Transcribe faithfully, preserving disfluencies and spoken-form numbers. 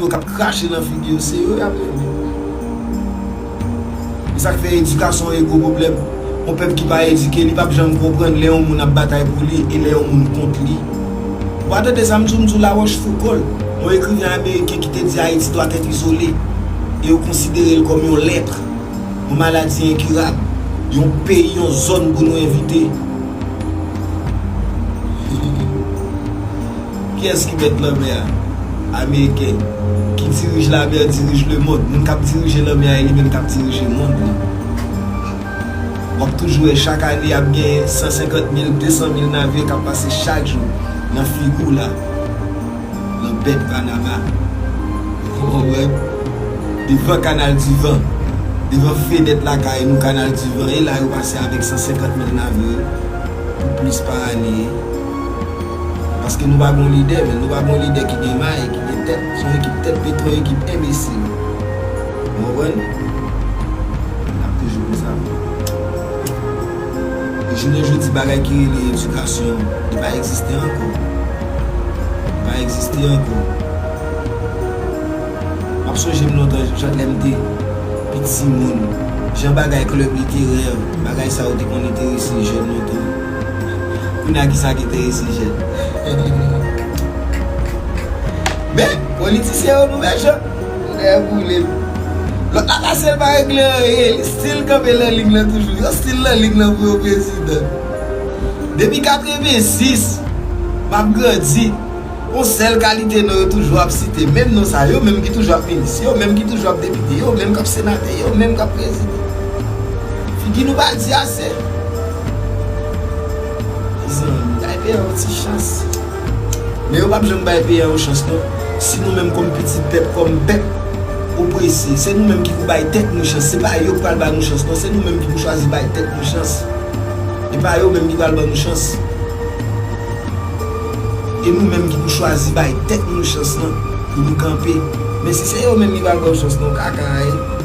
yo k ap krache nan figi yo, se yo y ap renmen. E sa k fè edikasyon e gwo pwoblèm. Yon pèp ki pa edike, li p ap janm konprann lè yon moun ap batay pou li e lè yon moun kont li. Ou pa tande sa m di w, m di w La Rochefoucauld, yon ekriven ameriken ki te di Ayiti doit être isolée, e yo konsidere l kòm yon lèpre, yon maladi enkirab, yon peyi, yon zòn pou nou evite. Kiyès ki mèt lanmè a? Ameriken. Qui dirige la mer dirige le monde. Moun k ap dirije lanmè a, e li menm k ap dirije mond lan. W ap toujou wè chak ane ap gen san senkant mil, de san mil navye k ap pase chak jou nan figi w la, nan bèt Panama. Ou konprann? Devan Kanal di Van, devan fenèt lakay nou, Kanal di Van, e la yo pase avèk san senkant mil navye pou plis pa ane. Paske nou pa gon lidè, men nou pa gon lidè ki gen may, ki gen tèt. Se yon ekip tèt beton, yon ekip enbesil. Ou konprann? N ap toujou konsa. E jounen jodi, bagay ki rele edikasyon, li pa egziste ankò. Li pa egziste ankò. M ap sonje m lontan, jan lè m te pi timoun, jan bagay klèb literè, bagay sa yo te konn enterese jèn lontan. Kounye a, ki sa ki enterese jèn? Men, politisyen yo, nou mechan. Nèg boule. Lòt la pase, l pa regle anyen. Li still kanpe nan liy lan toujou. Yo still nan liy lan pou yo prezidan. Depi katrevensis, m ap grandi. Yon sèl kalite non yo toujou ap site. Menm non sa, yo menm ki toujou ap minis, yo menm ki toujou ap depite, yo menm k ap senatè, yo menm k ap prezidan. Figi nou pa di ase. Mezanmi, bay peyi a yon ti chans. Men yo p ap janm bay peyi a yon chans non. Si nou menm kòm pitit pèp, kòm pèp oprese, se nou menm ki pou bay tèt nou chans. Se pa yo k pral ba nou chans non, se nou menm ki pou chwazi bay tèt nou chans. E pa yo menm ki pral ban nou chans. E nou menm ki pou chwazi bay tèt nou chans lan pou nou kanpe. Men si se yo menm ki pral ba w chans lan, w ka ka ye.